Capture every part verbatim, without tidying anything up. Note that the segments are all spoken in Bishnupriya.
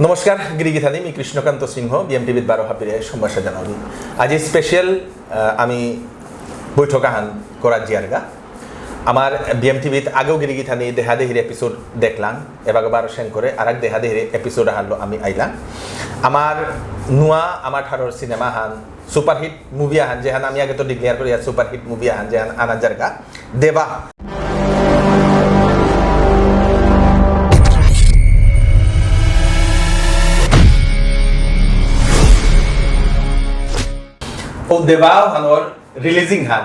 নমস্কার, গিরিগিথানি, মি কৃষ্ণকান্ত সিংহ, বিএমটিভিত বারো হাবিরে সম্ভাষা জানাবি। আজি স্পেশাল, আহ, আমি বৈঠক আহান করার জিয়ারগা। আমার বিএমটিভিত আগেও গিরিগিথানি দেহা দেহির এপিসোড দেখলাম, এবার বারো সেন করে আর এক দেহা দেহির এপিসোড আহানলো আমি আইলাম। আমার নুয়া আমার ঠারর সিনেমা হান, সুপারহিট মুভি আহান, যেহান আমি আগে তো ডিক্লেয়ার করি আর সুপারহিট মুভি আহান, যেহান আনা জারগা দেবা। ও দেবা হানর রিলিজিং হান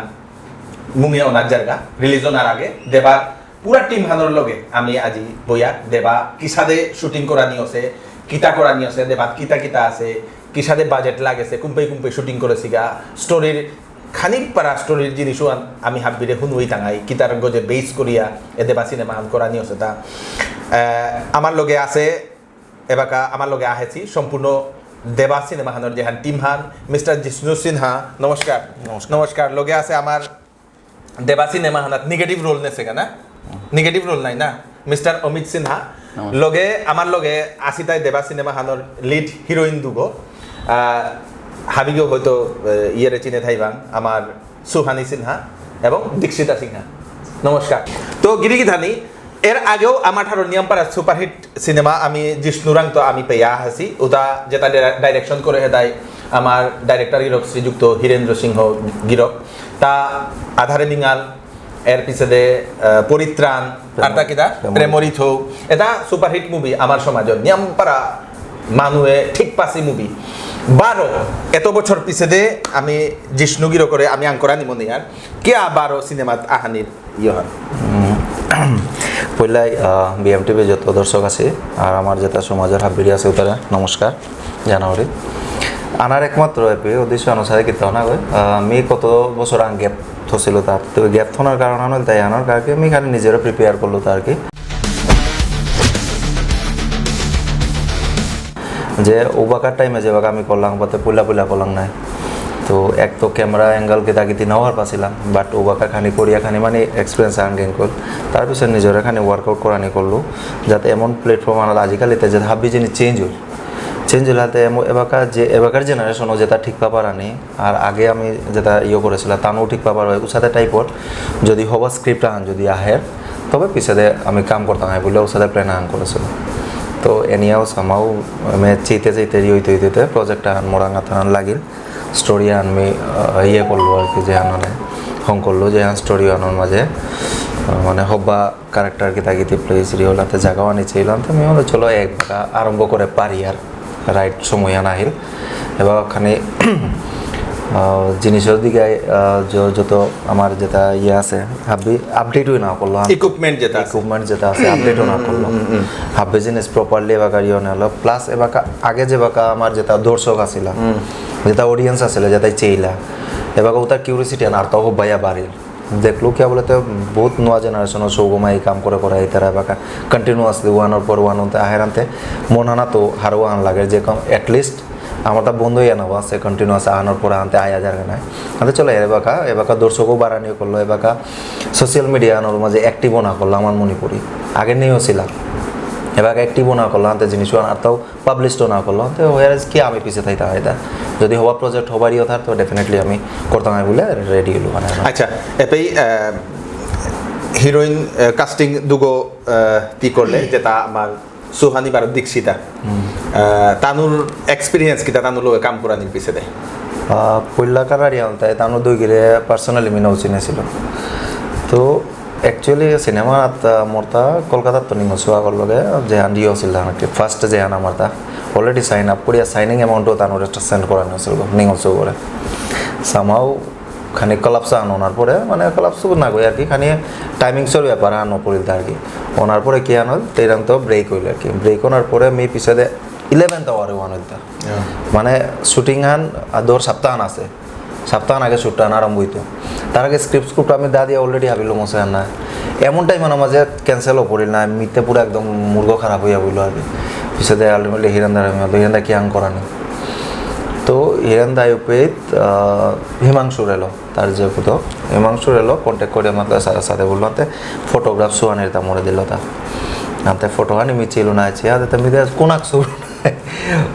মুঙে ওনার জায়গা, রিলিজ ওনার আগে দেবার পুরা টিম হানর লগে আমি আজি বইয়া দেবা কিসাদে শুটিং করানি আছে, কিতা করানি আছে, দেবাত কিতা কিতা আছে, কিসাদে বাজেট লাগেছে, কুম্পে কুম্পে শুটিং করেছিগা, স্টোরির খানিক পারা স্টোরির জিনিসও আন-, আমি হাব্বিরে হুনুই তাঙাই, কিতার গজে বেস করিয়া এ দেবা সিনেমা আন করানি আছে তা। আহ, আমার লগে আছে এবাকা, আমার লগে আহেছি সম্পূর্ণ দেবা সিনেমা হানর যেহান টিম হান, মিস্টার জিষ্ণু সিনহা, নমস্কার। নমস্কার। নমস্কার। লগে আছে আমার দেবা সিনেমা হানাত নেগেটিভ রোল নেছে কেনা? নেগেটিভ রোল নাই না? মিস্টার অমিত সিনহা। নমস্কার। লগে, আমার লগে আসিতাই দেবা সিনেমা হানর লিড হিরোইন দুগো। আহ, হাবিগো হয়তো, আহ, ইয়েরে চিনে থাইবাং, আমার সুহানি সিনহা এবং দীক্ষিতা সিনহা। নমস্কার। তো গিরিগিথানি, এর আগেও আমার ঠারো নিয়ামপারা সুপারহিট সিনেমা আমি জিষ্ণুরাং তো আমি পেয়া আহেছি, উদা যেটা ডাইরে-, ডাইরেকশন করে হেদাই আমার ডাইরেক্টর গিরক শ্রীযুক্ত হীরেন্দ্র সিংহ গিরক, তা আধারে মিঙাল, এর পিছেদে, আহ, পরিত্রাণ, প্রেম-, আর তা কিতা? প্রেমরিত। প্রেমরিত হৌ। এটা সুপারহিট মুভি আমার সমাজত। নিয়ামপারা মানুয়ে ঠিক পাসি মুভি। বারো, এত বছর পিছেদে আমি জিষ্ণু গিরকরে আমি আঙকরানি মনে আর। কিয়া বারো সিনেমাত আহানির ইয়ে হয়? উম, পইলাই, আহ, বিএমটিভি যত দর্শক আছে, আর আমার যেটা সমাজের হাবিরি আছে, উতারা নমস্কার জানাওরি। আনার একমাত্র এপি উদ্দেশ্য অনুসারে কিতা না কই, আহ, মি কত বছর আগে গ্যাপ থছিল তার। তো গ্যাপ থনার কারণ হলো তাই আনার কারণে আমি খালি নিজেরও প্রিপেয়ার করলো তার কি। যে ওবাকার টাইমে যেবাকা আমি করলাম, বাতে পুলা পুলা করলাম নাই। তো এক তো ক্যামেরা অ্যাঙ্গেল কিতা কিতি নাও হার পাছিলাম, but ওবাকা খানি করিয়া খানি মানে এক্সপিরিয়েন্স আন গেইন কর। তার পিছনে নিজের খানি ওয়ার্কআউট করানি করলো, যাতে এমন প্ল্যাটফর্ম আনাল আজিকালিতে যাতে হাবি জিনিস চেঞ্জ হইল। চেঞ্জ হইলে হাতে এমন এবাকা যে এবাকার জেনারেশনও যেটা ঠিক পা পারানি, আর আগে আমি যেটা ইয়ে করেছিলাম, তানও ঠিক পা পারা হয়, উসাতে টাইপর যদি হবা স্ক্রিপ্ট আন যদি আহের, তবে পিছেদে আমি কাম করতাম, আমি বুলে উসাতে প্ল্যান আন করেছিল। তো এনিয়াও সামাও আমি চেইতে চেইতে ইয়ে হইতে হইতে প্রজেক্ট আন মোরাঙ্গা থান লাগিল। স্টোরি আন মি, আহ, ইয়ে করলো আর কি, যে আনলে হং করলো, যে আন স্টোরি আনর মাঝে, আহ, মানে হব্বা ক্যারেক্টার কিতা কিতি প্লেস রিওলাতে জায়গা আনি চাইলাম, তো আমি বললাম, "চলো, এক বাকা আরম্ভ করে পারি আর।" রাইট সময় আন আহিল। এবার ওখানে, আহ, জিনিসের দিকে, আহ, য-, যত আমার যেটা ইয়ে আছে, হাবি আপডেট হয়ে না করলো। ইকুইপমেন্ট যেটা আছে। ইকুইপমেন্ট যেটা আছে, আপডেট হয়ে না করলো। হুম, হুম, হুম। হাবি জিনিস প্রপারলি এবার ইয়ে না হলো। প্লাস এবার কা-, আগে যে বাকা আমার যেটা দর্শক আছিল, হুম। যেটা অডিয়েন্স আছিল, যেটা চেইলা, এবার ওটা কিউরিসিটি আন আর তাও বাইয়া বাড়িল। দেখলো কিয়া বুলতে বহুত নুয়া জেনারেশনর সৌগমাই কাম করে করে আইতারা এবাকা কন্টিনিউয়াসলি ওয়ানর পর ওয়ান হতে আহেরান্তে মন হানা তো হারো আন লাগে যে কম at least আমার তা বন্ধ হইয়া না আছে কন্টিনিউয়াস আহানোর পর আনতে আয়া যার না। আনতে চলো এবাকা, এবাকা দর্শকও বাড়ানি করলো, এবাকা সোশ্যাল মিডিয়া আনোর মাঝে অ্যাক্টিভও না করলো আমার মণিপুরি। আগে নেইও ছিলাম। এবাকা অ্যাক্টিভও না করলো, আনতে জিনিসও আর তাও পাবলিশও না করলো, তো whereas কি আমি পিছে থাইতাম এটা। যদি হবা প্রজেক্ট হবারই কথা, তো definitely আমি করতাম আমি বুলে রেডি হলো মানে। আচ্ছা, এপেই, আহ, হিরোইন, আহ, কাস্টিং দুগো, আহ, তি করলে, যেটা আমার সুহানি বারো দীক্ষিতা। হুম। আহ, তানুর এক্সপিরিয়েন্স কিতা তানুর লগে কাম করানির পিছে দে? আহ, পইলা কারারি আনতে তানুর দুইগিরে পার্সোনালি মিনাও চিনেছিল। তো actually সিনেমাত, আহ, মোরতা কলকাতাত তো নিঙল চুয়া করলগে, যেহান রিও আছিল, যেহান কি ফার্স্ট যেহান আমারতা। Already সাইন আপ করিয়া সাইনিং অ্যামাউন্টও তানুর একটা সেন্ড করানো আছিল, নিঙল চুয়া করে। Somehow খানি কলাপস আন ওনার পরে, মানে কলাপস না কই আর কি, খানি টাইমিংসর ব্যাপার আন পড়িল আর কি। ওনার পরে কি আন হল, তেরাম তো ব্রেক হইল আর কি। ব্রেক ওনার পরে আমি পিছনে ইলেভেন্থ আওয়ারে ওয়ান হইল তা। হ্যাঁ। মানে শুটিং আন আর ধর সপ্তাহ আন আছে। সপ্তাহ আগে শ্যুটটা আরম্ভ হইতো। তার আগে স্ক্রিপ্ট স্ক্রিপ্ট আমি দা দিয়ে অলরেডি হাবিলো মশাই আনা। এমন টাইম আমার মাঝে ক্যান্সেলও করি না, মিতে পুরো একদম মুরগো খারাপ হইয়া বললো আর কি। পিছনে আলটিমেটলি হিরান দার আমি বলতো, "হিরান দা কি আং করানি?" তো হিরান দা উপেত, আহ, হিমাংশু রেলো, তার যে পুতো, হিমাংশু রেলো কন্ট্যাক্ট করে আমার সাথে, সাথে বললো, "আনতে ফটোগ্রাফ সুহানের তা মরে দিল তা। আনতে ফটো হানি মিছিল না আছে, আনতে মিদে কোনাক সুর।"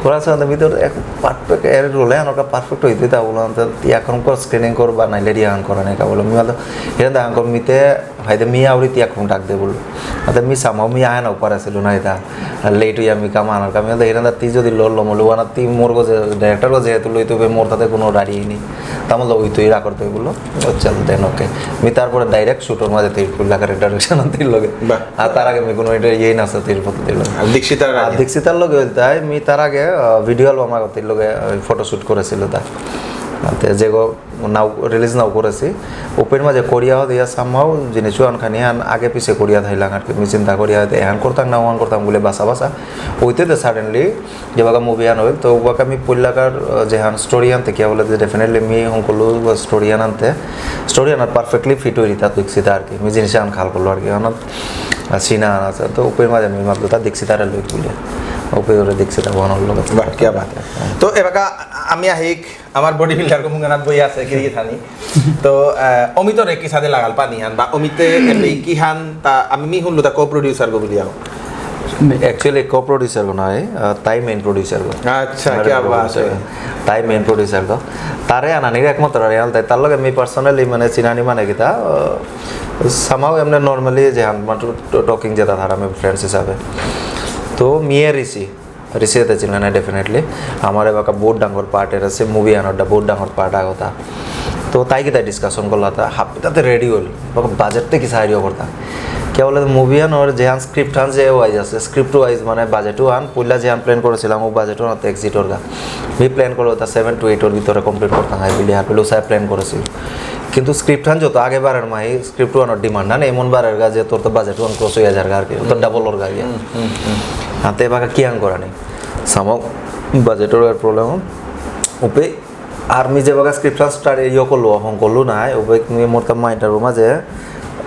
করার সময় তো মি তো এক পারফেক্ট, এর রোলে আনকা পারফেক্ট হইতে তা বললাম তো, তি এখন কর, স্ক্রিনিং কর বা নাইলে রিহান কর, নাইকা বললাম। মি বলতো, হিরেন দা এখন কর, মিতে, ভাই দে মি আউরি তি এখন ডাক দে বললো। আতে মি সামাও মি আহে না উপরে ছিল না এটা। লেট হইয়া মি কাম আনার কাম, হিরেন দা তি যদি লো লো মলো, ওয়ানা তি মোর গো যে, ডাইরেক্টর গো যেহেতু লইতে হবে, মোর তাতে কোনো রাড়ি নেই। তামল ওই তুই রা করতে বললো, আচ্ছা, দেন ওকে। মি তারপরে ডাইরেক্ট শুটর মাঝে তুই ফুল লাগার ইন্ট্রোডাকশন আনতে লগে। বাহ। আর তার আগে মি কোনো এটা ইয়েই না আছে, তুই ফটো দিল। আর দীক্ষিতার আর আগে? দীক্ষিতার লগে হইতে হয়, মি তার আগে, আহ, ভিডিও অ্যালবাম আগতে লগে, আহ, ফটোশুট করেছিল তা। আতে যেগো নাও, রিলিজ নাও করেছি। ওপেন মাঝে কোরিয়া হতে ইয়া সামহাও জিনিস আন খানি আন আগে পিছে কোরিয়া থাইলাম আর কি। মি চিন্তা কোরিয়া হতে এহান করতাম না ওহান করতাম বলে বাসা বাসা। ওইতে তো সাডেনলি যে বাকা মুভি আন হইল, তো বাকা মি পল্লাকার, আহ, যেহান স্টোরি আনতে কি বলে, যে ডেফিনেটলি মি হং করলো স্টোরি আন আনতে। স্টোরি আনার পারফেক্টলি ফিট হইলি তা দীক্ষিতা আর কি। মি জিনিস আন খাল করলো আর কি। আনার, আহ, সিনা আন আছে। তো ওপেন মাঝে মি মাত্র তা দীক্ষিতারে লই বলে। ওপে ওরে দীক্ষিতা বনল লোক। বাহ, কিয়া বাত। তো এবাকা আমি আহিক আমার বডি বিল্ডার কো মুঙ্গানাত বই আছে, গিরি গিথানি। তো, আহ, অমিতরে কি সাদে লাগাল পানি হান, বা অমিতে এমনি কি হান, তা আমি মি হুনলু তা কো-প্রডিউসার গো বুলিয়াও। Actually, কো-প্রডিউসার গো নয়, আহ, তাই মেইন প্রডিউসার গো। আচ্ছা, মানে কিয়া বাত। প্রডিউসার গো। তাই মেইন প্রডিউসার গো। তারে আনানির একমাত্র রিয়াল তাই, তার লগে মি পার্সোনালি মানে চিনানি মানে কিতা, আহ, সামহাও এমনি নরমালি যে হান, মানে ট-, ট-, টকিং যেটা তার আমি ফ্রেন্ডস হিসাবে। তো মিয়ে রিসি, রিসিতে চিনলে না, ডেফিনেটলি। আমার এবাকা বহুত ডাঙর পার্ট এর আছে, মুভি আনারটা বহুত ডাঙর পার্ট আগতা। তো তাই কিতা ডিসকাশন করলা তা, হাবি তাতে রেডি হইল। বাকা বাজেট তে কি সাহায্য করতা? কে বলে মুভি আনার যে আন স্ক্রিপ্ট আন যে ওয়াইজ আছে, স্ক্রিপ্ট ওয়াইজ মানে বাজেটও আন, পইলা যে আন প্ল্যান করেছিলাম, ও বাজেটও আনাতে এক্সিট ওরগা। মি প্ল্যান করলো তা সেভেন টু এইট ওর ভিতরে কমপ্লিট করতাম, আই বিলি হারপেলে উসায় প্ল্যান করেছিল। কিন্তু স্ক্রিপ্ট আন যত আগে বাড়ার মাই, স্ক্রিপ্ট আনার ডিমান্ড আন এমন বাড়ার গা যে তোর তো বাজেট আন ক্রস হয়ে যার গা আর কি, তোর ডাবল ওর গা গিয়া। হুম, হুম, হুম। হাতে বাকা কি আন করানি? সামহাও বাজেটর প্রবলেম। উপে আর মি যে বাগা স্ক্রিপ্ট স্টাডি ইয়ে করলো, হং করলো না, উপে মি মোর তা মাইন্ডর মাঝে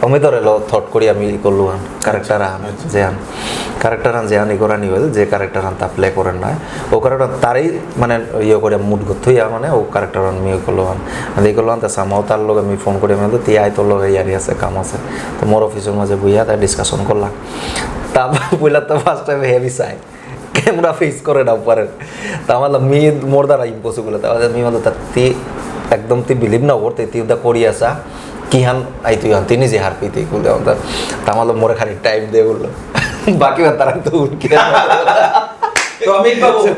আমি ধরে লো থট করি আমি ই করলো হান, ক্যারেক্টার আন, আচ্ছা। যে আন, ক্যারেক্টার আন যে আন ই করানি হইল, যে ক্যারেক্টার আন তা প্লে করেন না, ও ক্যারেক্টার তারই মানে ইয়ে করে মুড গত হইয়া মানে ও ক্যারেক্টার আন মি ইয়ে করলো হান। আর ই করলো হান, তা সামহাও তার লগে আমি ফোন করি, আমি বলতো, "তি আয়, তোর লগে ইয়ারি আছে, কাম আছে।" তো মোর অফিসর মাঝে বইয়া তাই ডিসকাশন করলাম। তা পইলা তো ফার্স্ট টাইম হেভি সাই। ক্যামেরা ফেস করে না পারে। তা আমার মি মোর দ্বারা ইম্পসিবল। তা আমার মি মানে তা তি একদম তি বিলিভ না করতে, তি ওটা করি আসা। কি হান আই তুই হান, তি নিজে হারপি তি কুল দেওয়া। তা আমার মোরে খালি টাইম দে বললো। বাকি বার তারা তো উঠকে। তো অমিত বাবু,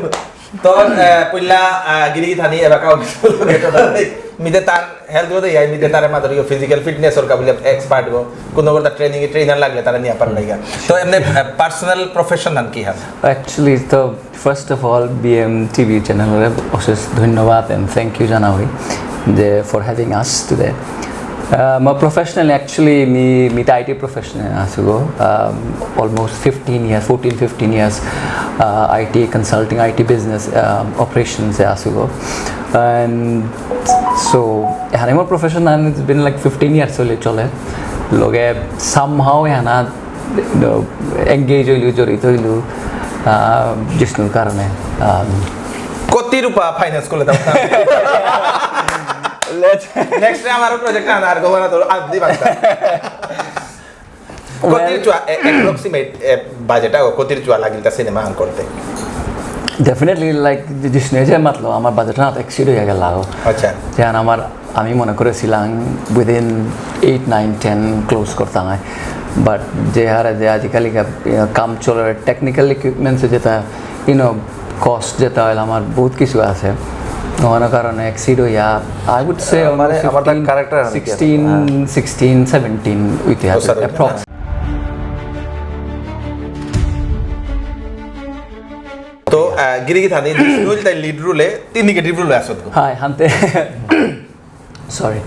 তো, আহ, পইলা, আহ, গিরি গিথানি এবাকা মিতে তার হেলথ গো দেই, মিতে তারে মাত্র ইয়ো ফিজিক্যাল ফিটনেস ওর কাবুলে এক্সপার্ট গো। কোনো ওর ট্রেনিং, ট্রেনার লাগলে তারা নিয়ে পার নাইগা। তো এমনি, আহ, পার্সোনাল প্রফেশন নাম কি হান? Actually, তো first of all, B M TV চ্যানেলরে অশেষ ধন্যবাদ and thank you জানাই যে for having us today. আহ, মই প্রফেশনালি actually মি, মি তা আই টি প্রফেশনাল আছো গো। আহ, almost fifteen years, fourteen, fifteen years, আহ, I T consulting, I T business, আহ, অপারেশনসে আছো গো। And so, এখানে মোর profession, it's been like fifteen years হলে চলে। লগে somehow এখানে এনগেজ হইলু, জড়িত হইলু, আহ, জিষ্ণুর কারণে। আহ, কতি রূপা ফাইন্যান্স করলে তাও? নেক্সট আমার প্রজেক্ট আনা আর গোবরা তো আদি বাংলা। কতির চুয়া, এ, অ্যাপ্রক্সিমেট, এ, বাজেট আগো কতির চুয়া লাগিল তা সিনেমা আন করতে? ডেফিনেটলি, লাইক, যে, জিষ্ণু যে মাতলো, আমার বাজেট না এক্সিড হয়ে গেল আগো। আচ্ছা। যেন আমার, আমি মনে করেছিলাম within eight, nine, ten close করতাম। বাট যে হারে যে আজিকালি কা-, ইয়া, কাম চলে, টেকনিক্যাল ইকুইপমেন্টসে যেটা, ইউ নো, কস্ট যেটা হইলে আমার বহুত কিছু আছে। ওনার কারণে এক্সিড হইয়া, I would say মানে almost আমার তার fifteen, ক্যারেক্টার আর কি আছে। Sixteen, হ্যাঁ। Sixteen, seventeen হইতে ও, আছে, স্যার, অ্যাপ্রক্স। তো, আহ, গিরি গিথানি, জিষ্ণু তাই লিড রোলে, তি নেগেটিভ রোলে আসত গো। হাই, হানতে। সরি।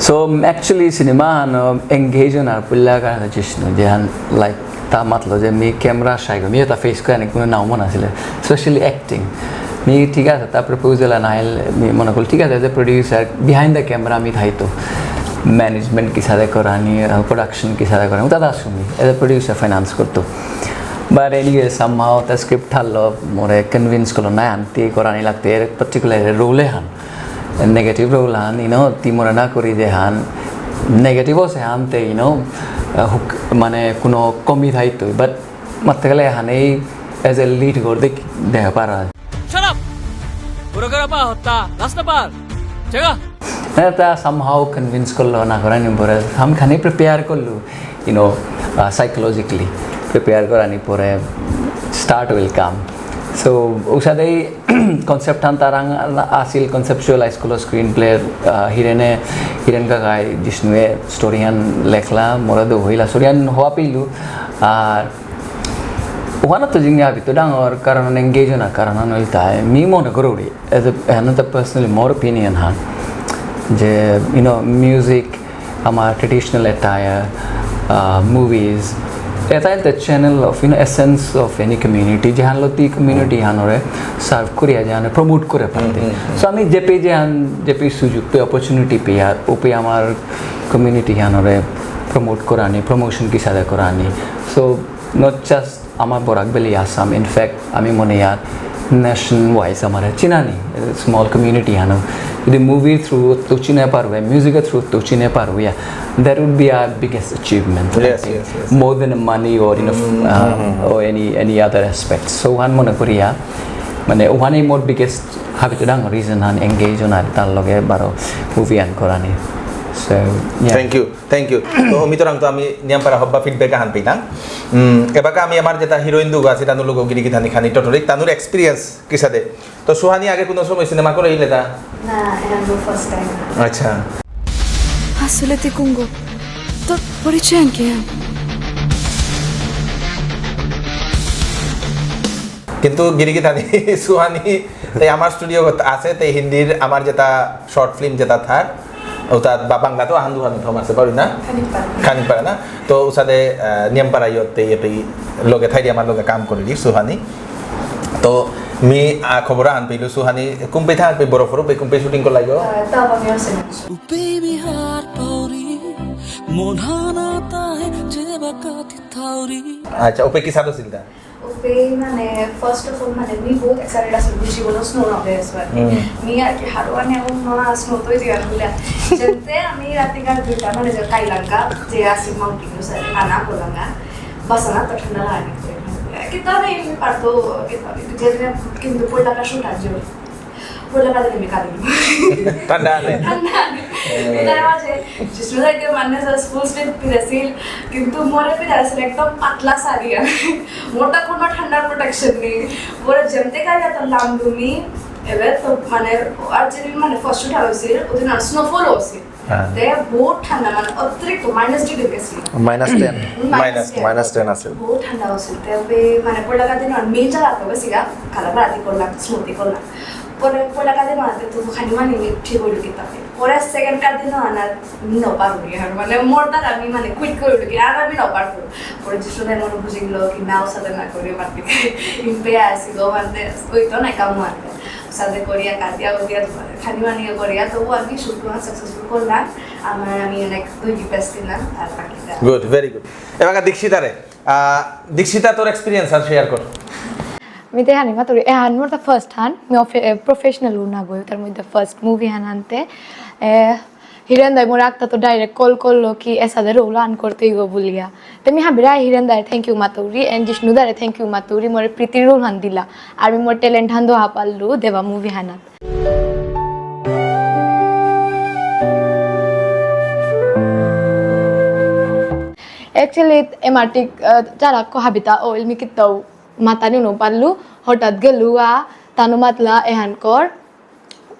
So, actually, সিনেমা হান এনগেজ হনার পুল্লা কারণ জিষ্ণু, যে হান, লাইক, তা মাতলো যে মি ক্যামেরা সাইগো, মি এটা ফেস করে কোনো নাও মনে আসলে, স্পেশালি অ্যাক্টিং। মি ঠিক আছে, তার প্রপোজাল আনাইল, মি মনে করল, ঠিক আছে, as a producer, behind the camera আমি থাইতো। ম্যানেজমেন্ট কিসাদে করানি, আহ, প্রোডাকশন কিসাদে করানি, ওটা Das me, as a producer finance করতো। But anyway, somehow, তা স্ক্রিপ্ট হারলো, মোরে কনভিন্স করলো, না, আনতে করানি লাগতে, এর পার্টিকুলার রোলে হান। নেগেটিভ রোল হান, ইনো, তি মনে না করি যে হান, নেগেটিভ আছে হানতে, ইনো, আহ, হুক-, মানে, কোনো কমি থাইতো, বাট মাততে গেলে হানেই As a lead করে দেখ, দেখা পারা। Shut up! পুরো করে পা হত্তা, লাস্ট পার। জাগা। এটা somehow convince করলো না করানি পরে। আমি খানি prepare করলু, you know, uh, psychologically prepare করানি পরে start will come. So উসাদেই concept হান তারাং আসিল, conceptualize করলো screenplay, আহ, হিরেনে, হিরেন কাকাই জিষ্ণুয়ে story হান লেখলা, মোরা দো হইলা, story হান হওয়া পেইলু। আর ওখানে তো জিনিস আবি তো ডাঙর কারণ engage না কারণ হান হইল তাই মি মনে করুরি as a, another personally more opinion হান যে, you know, music, আমার traditional attire, uh, movies, এটা হইল the channel of, you know, essence of any community, যেহান লো তি community হানরে serve করিয়া যেহান promote করে পারতে। So আমি যেপে যেহান, যেপে সুযোগ পে, opportunity পে, আর ওপে আমার community হানরে promote করানি, promotion কিসাদে করানি। So not just আমার বরাক ভ্যালি আসাম, in fact আমি মনে ইয়ার nation wise আমার চিনানি, small community হানো। যদি movie through তো চিনে পারবে, music through তো চিনে পারবে, yeah, that would be our biggest achievement, I Yes, think. Yes, yes. More than money or, you know, uh, or any, any other aspect. So ওহান মনে করিয়া, মানে ওহানে মোর biggest হাবিত ডাঙর reason হান engage হনার তার লগে বারো movie আন করানি। So yeah. Thank you, thank you. তো অমিতরাং তো আমি নিয়াম পারা হব্বা feedback আহান পেইতাম। উম, এবাকা আমি আমার যেটা heroine দুগো আছে, তানুর লোক গিরি গিথানি খানি টটরিক, তানুর experience কিসাদে। তো সুহানি আগে কোনো সময় সিনেমা করে ইলে তা? না, এটা আমার ফার্স্ট টাইম। আচ্ছা। আসলে তুই কুঙ্গ তোর পরিচয় আনকে কিন্তু গিরি গিথানি সুহানি তাই আমার স্টুডিও আছে, তাই হিন্দির আমার যেটা শর্ট ফিল্ম যেটা থার, ওটা বা বাংলাতেও আহান দুহান থম আছে, পারি না? খানিক পারি। খানিক পারে না? তো উসাদে, আহ, নিয়াম পারা ইয়তে ইয়ে পেই লগে থাইরি আমার লগে কাম করিলি সুহানি। তো মি, আহ, খবর আন পেইলু সুহানি কুম্পে থাক পে বড় ফরু পে কুম্পে শুটিং করলাই গো? আহ, তাও আমি আসে না। Baby heart পাউরি মন হানা তাহে যে বাকাতি থাউরি। আচ্ছা, ওপে কি সাদো সিলতা? ওপে মানে ফার্স্ট অফ অল মানে মি বহুত এক্সাইটেড আসলে, মি জীবনে স্নো না হয়ে আসলে। হুম। মি আর কি হারো আনে ও মা স্নো তো দিয়া বুলে। যেতে আমি রাতি কার দুটা মানে যে কাইলাঙ্কা যে আসি মাউন্টেন সাইড কানা কোলাঙ্গা। বাসানা তো ঠান্ডা লাগে। কিন্তু আমি এমনি পারতো, কিন্তু আমি যেদিনে কিন্তু পোল্লাকা শুট আজ। পোল্লাকা দিনে আমি কাঁদি। ঠান্ডা আনে। ঠান্ডা আনে। এটার মাঝে জিষ্ণুদাইতে মানে স্যার ফুল স্লিভ পিরেছিল, কিন্তু মোরে পিরেছিল একদম পাতলা শাড়ি। মোরতা কোনো ঠান্ডার প্রোটেকশন নেই। মোরে যেমতে কাজে তো লাম দুমি, এবার তো মানে আর যেদিন মানে ফার্স্ট শুট হয়েছিল, ওদিন আর স্নোফল হয়েছিল। হ্যাঁ। তে বহুত ঠান্ডা, মানে অতিরিক্ত মাইনাস ডিগ্রি গেছিল। Minus ten. Minus, minus ten আছে। বহুত ঠান্ডা হয়েছিল। তে ওপে মানে পোল্লাকা দিন আর মেইন জায়গা তো বেশি গা, কালা বাড়াতি করলাম, স্মুতি করলাম। পরে পোল্লাকা দিন আর তো খানি মানি ঠিক হইল কি তাতে। পরে সেকেন্ড কার দিন আর না নিনো পারুনি আর মানে মোর তার আমি মানে কুইট করে উঠি আর আমি না পারবো। পরে জিষ্ণুদাই মনে বুঝে গেল কি নাও সাথে না করে মারতে ইম্পে আসি গো মানতে ওই তো না কাম মানতে। সাথে করিয়া কাটিয়া উঠিয়া খানি মানি করিয়া তবু আমি শুট সাকসেসফুল করলাম। আমার আমি অনেক দুই বেস্ট দিলাম আর বাকিটা গুড, ভেরি গুড। এবার দীক্ষিতারে, আহ, দীক্ষিতা তোর এক্সপিরিয়েন্স আর শেয়ার কর। মি তে হানি মাতুরি, এহান মোর তা ফার্স্ট হান, মি অফে-, এ, প্রফেশনাল না গই, তার মধ্যে ফার্স্ট মুভি হান আনতে। এ, হিরেন দাই মোর একটা তো ডাইরেক্ট কল করলো কি এসাদে রোল আন করতে গো বুলিয়া। তে মি হাবিরা হিরেন দাই থ্যাংক ইউ মাতুরি, এন্ড জিষ্ণু দারে থ্যাংক ইউ মাতুরি, মোরে প্রীতি রোল হান দিলা। আর মি মোর ট্যালেন্ট হান দোহা পারলু দেবা মুভি হানাত। Actually, এমাটিক, আহ, চারাক হাবিতা ও ইলমি কিতাও মাতানি নো পারলু, হঠাৎ গেলু আ, তানু মাতলা এহান কর,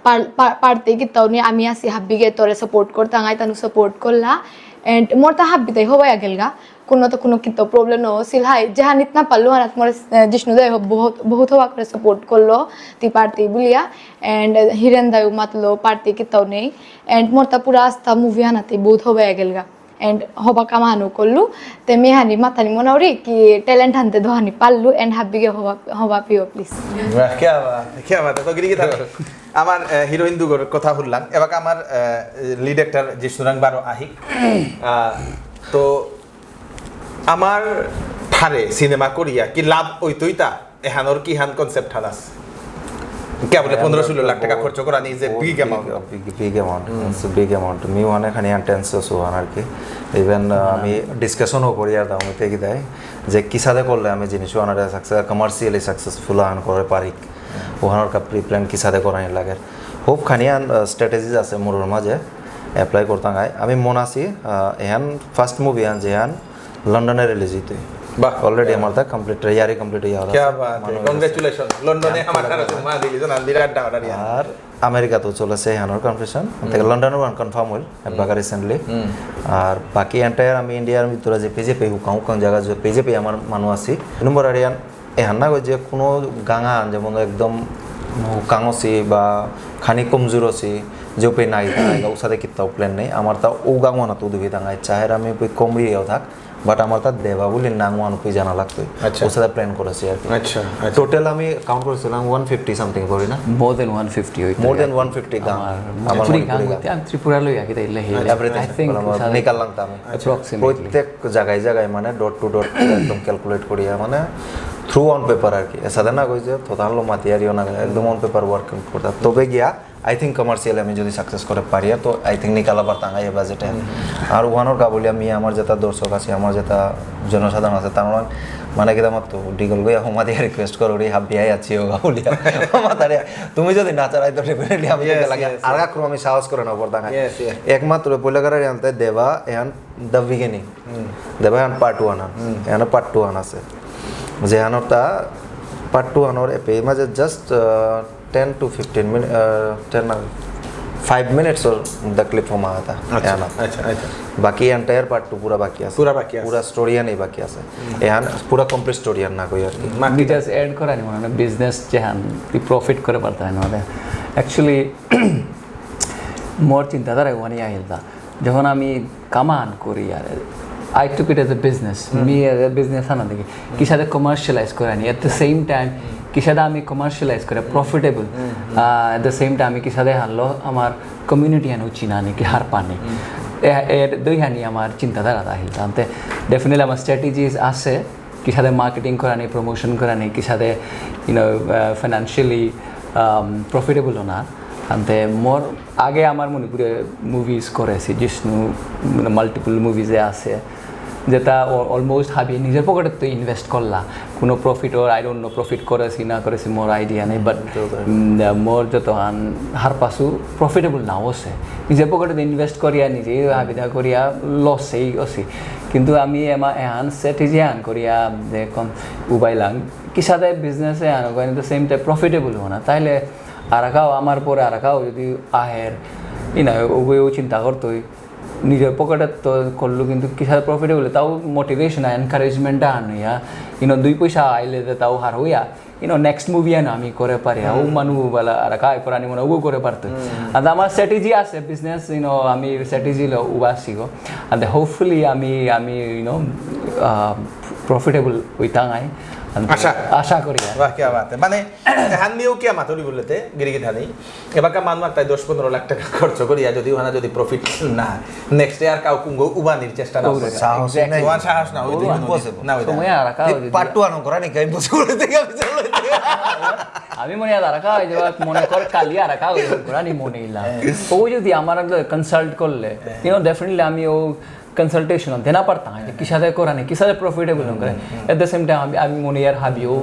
পার-, পার-, পারতে কিতাও নি আমি আসি হাব্বিগে তোরে সাপোর্ট করতাম, আই তানু সাপোর্ট করলা। And মোর তা হাব্বিতাই হবাই আগেলগা, কোনো তো কোনো কিতাও প্রবলেম না হসিল হাই, যেহানিত না পারলু হানাত মোর, আহ, জিষ্ণু দাই হ-, বহুত, বহুত হবা করে সাপোর্ট করলো, তি পারতে বুলিয়া। And, আহ, হিরেন দাইও মাতলো পারতে কিতাও নেই। And মোর তা পুরা আস্থা মুভি হানাতে বহুত হবাই আগেলগা। And হবা কামানো করলু, তে মেহানি মাতানি মনাউরি কি ট্যালেন্ট হানতে দোহানি পারলু, and হাব্বিগে হবা, হবা পিও, প্লিজ। বাহ, কিয়া বাত, কিয়া বাত। তো গিরি গিথানি, আমার, আহ, হিরোইন দুগর কথা হুনলাম। এবার আমার, আহ, লিড অ্যাক্টর জিষ্ণুরাং বারো আহিক। আহ, তো আমার ঠারে সিনেমা করিয়া কি লাভ ওইতইতা? এহানোর কি হান কনসেপ্ট হান আছে? কিয়া বুলে পনেরো ষোলো লাখ টাকা খরচ করানি is a big amount. Big, big amount. It's a big amount. Me ওহানে খানি intense অসু ওহান আর কি। Even, আহ, আমি discussion ও করি আর দাম হইতে কি দেয় যে কিসাদে করলে আমি জিনিস ওহানারে success, commercially successful আন করে পারি। ওহানর কা pre-plan কিসাদে করানি লাগে। Hope খানি আন, আহ, strategies আছে মোর মাঝে apply করতাম আই। আমি মন আছি, আহ, এহান first movie আন যেহান লন্ডনে release হইতে। বাহ। Already আমার তা complete, ইয়ারি complete হইয়া क्या बात है। Congratulations। লন্ডনে আমার ঠারো মা দিলি জন আন্দিরা ডাউন আর ইয়ান। আর আমেরিকা তো চলেছে এহানর confirmation। থেকে লন্ডনর ওহান confirm হইল, এবাকা recently। আর বাকি entire আমি ইন্ডিয়ার ভিতরে যে পেজে পে হুকাং হুকাং জায়গা যে পেজে পে আমার মানু আছি। নম্বর আর ইয়ান এহান না যে কোনো গাঙা যেমন একদম হুকাং আছি বা খানি কমজোর আছি, যে পে নাই, নাই, উসাদে কিতাও plan নেই। আমার তা ও গাঙ না তো দুবি দাঙ্গাই, চাহের আমি পে কমরিয়াও থাক, but আমার তা দেবা বুলি নাং ওহান পে জানা লাগতো। আচ্ছা। ওসাদে plan করেছি আর কি। আচ্ছা, আচ্ছা। Total আমি count করেছিলাম one fifty something করি না? More than one fifty হইতো। More than one fifty গাঙ। আমার আমার মণিপুরি মণিপুরি গাঙ গাঙ। হইতে আমি ত্রিপুরা লই আগে তাইলে হে। Everything। I think ওসাদে নিকাল লাগতো আমি। Approximately। প্রত্যেক জায়গায় জায়গায় মানে door to door একদম calculate করিয়া মানে through on paper আর কি। এসাদে না কই যে থতানলো মাতিয়ারিও না, একদম on paper work করতে। তবে গিয়া I think commercially আমি যদি success করে পারি, তো I think নিকালা পারতাম এই budget এ। আর ওহানর কা বুলিয়া আমি আমার যেটা দর্শক আছে, আমার যেটা জনসাধারণ আছে, তার মানে, মানে কিতা মাত্র ডিগল গই আমার দিয়ে request করো রে, হাবিয়াই আছি ও কা বুলিয়া। আমার তারে, তুমি যদি না চালাই তো definitely আমি Yes, যেতে লাগে। Yes, আর yes। কাকরু আমি সাহস করে না পড়তাম। Yes, yes। একমাত্র পয়লাকার আনতে দেবা এহান The Beginning। দেবা এহান part one আন। এহান part two আন আছে। যে আনরতা part two আনর এপে মাঝে just, আহ, ten to fifteen minute, আহ, ten না, five minutes or the clip হমা আতা। আচ্ছা, এহান। আচ্ছা, আচ্ছা। বাকি entire part two পুরা বাকি আছে। পুরা বাকি আছে। পুরা story আনি বাকি আছে। এহান পুরা complete story আন না কই আর কি। মি just add করানি মনে হয় business যেহান তুই profit করে পারতা হয় না। Actually, মোর চিন্তাধারা ওয়ানি আহিলতা। যখন আমি কামান করি আর I took it as a business। Me as a business আনা দেখি। কিসাদে commercialize করে আনি। At the same time, কিসাদে আমি commercialize করে profitable। আহ, at the same time, আমি কিসাদে হারলো আমার community আনো চিনা নি কি হার পানি। এ, এর দুই হানি আমার চিন্তাধারা আহিল। তাতে definitely আমার strategies আছে। কিসাদে marketing করানি, promotion করানি, কিসাদে, you know, আহ, financially, আম, profitable হনা। আনতে মোর আগে আমার মণিপুরে movies করেছি, জিষ্ণু, মানে, multiple movies এ আছে, যেটা অ-, almost হাবি নিজের পকেটে তো invest করলা। কোনো profit ওর, I don't know, profit করেছি না করেছি মোর idea নেই, but, উম, মোর যত আন হার পাসু profitable না হচ্ছে। নিজের পকেটে তো invest করিয়া, নিজেই হাবিদা করিয়া loss এই হচ্ছে। কিন্তু আমি এমা-, এহান strategy আন করিয়া যে কোন উবাইলাং, কিসাদে business এ আনো, at the same time profitable হনা। তাইলে আরাকাও আমার পরে আরাকাও যদি আহের, you know, ওগুলো চিন্তা করতোই, নিজের পকেটে তো করলো, কিন্তু কিসাদে profitable, তাও motivation আর encouragement আনো ইয়া, you know, দুই পয়সা আইলে যে তাও হার হইয়া, you know, next movie আনো আমি করে পারি, ও মানু বালা আরাকাও করানি মনে ওগো করে পারতো। আর আমার strategy আছে, business, you know, আমি strategy লো উবা আসিগো। And hopefully আমি, আমি, you know, আহ, profitable হইতাম আই। And আশা। আশা করি আর। বাহ, কিয়া বাত। মানে, এহান মিও কিয়া মাতুরি বুললেতে, গিরিগিথানি। এবাকা মানু আক্তাই দশ পনেরো লাখ টাকা খরচ করিয়া যদি ওহানা যদি profit না, next year কাউ কুঙ্গো উবানির চেষ্টা না করে। সাহস নাই। ওহান সাহস না, ওই দিন impossible। না, ওই দিন। সময় আর কাউ যদি part two আনো করা নি, কাই impossible থেকে আমি চলে। আমি মনে আর কাউ যে মনে কর কালি আর কাউ করা নি মনে ইলা। ও যদি আমার লগে consult করলে, you know, definitely আমি ও consultation দেনা পারতাম, যে কিসাদে করানি, কিসাদে profitable করে। At the same time, আমি, আমি মনে ইয়ার হাবিও,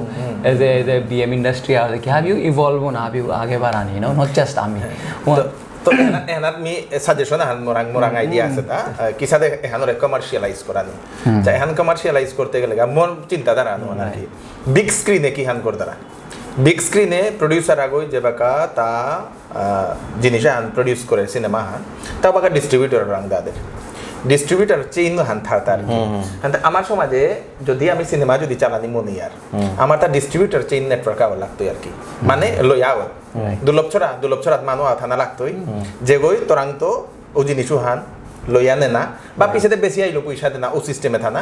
as a, as a B M industry, আর কি হাবিও evolve না, হাবিও আগে বাড়ানি, you know, not just আমি। তো, তো এনা-, এনাত মি suggestion আহান মোরাং, মোরাং idea আছে তা, আহ, কিসাদে এহানরে commercialize করানি। তা এহান commercialize করতে গেলে গা মোর চিন্তাধারা আনো আর কি। Big screen এ কিহান করতারা? Big screen এ producer আগই যে বাকা তা আহ, জিনিস আহান produce করে সিনেমা হান, তা বাকা distributor রাং দাদের। Distributor chain হান থার তার কি। হান তা আমার সমাজে যদি আমি সিনেমা যদি চালানি মনে ইয়ার, আমার তা distributor chain network আওয়া লাগতো আর কি। মানে লইয়া আওয়া। দুর্লভ ছড়া, দুর্লভ ছড়াত মানু আওয়া থানা লাগতোই। যেগই তোরাং তো ও জিনিস হান লইয়া নে না, বা পিছেতে বেশি আইলো পয়সা দে না, ও system এ থানা।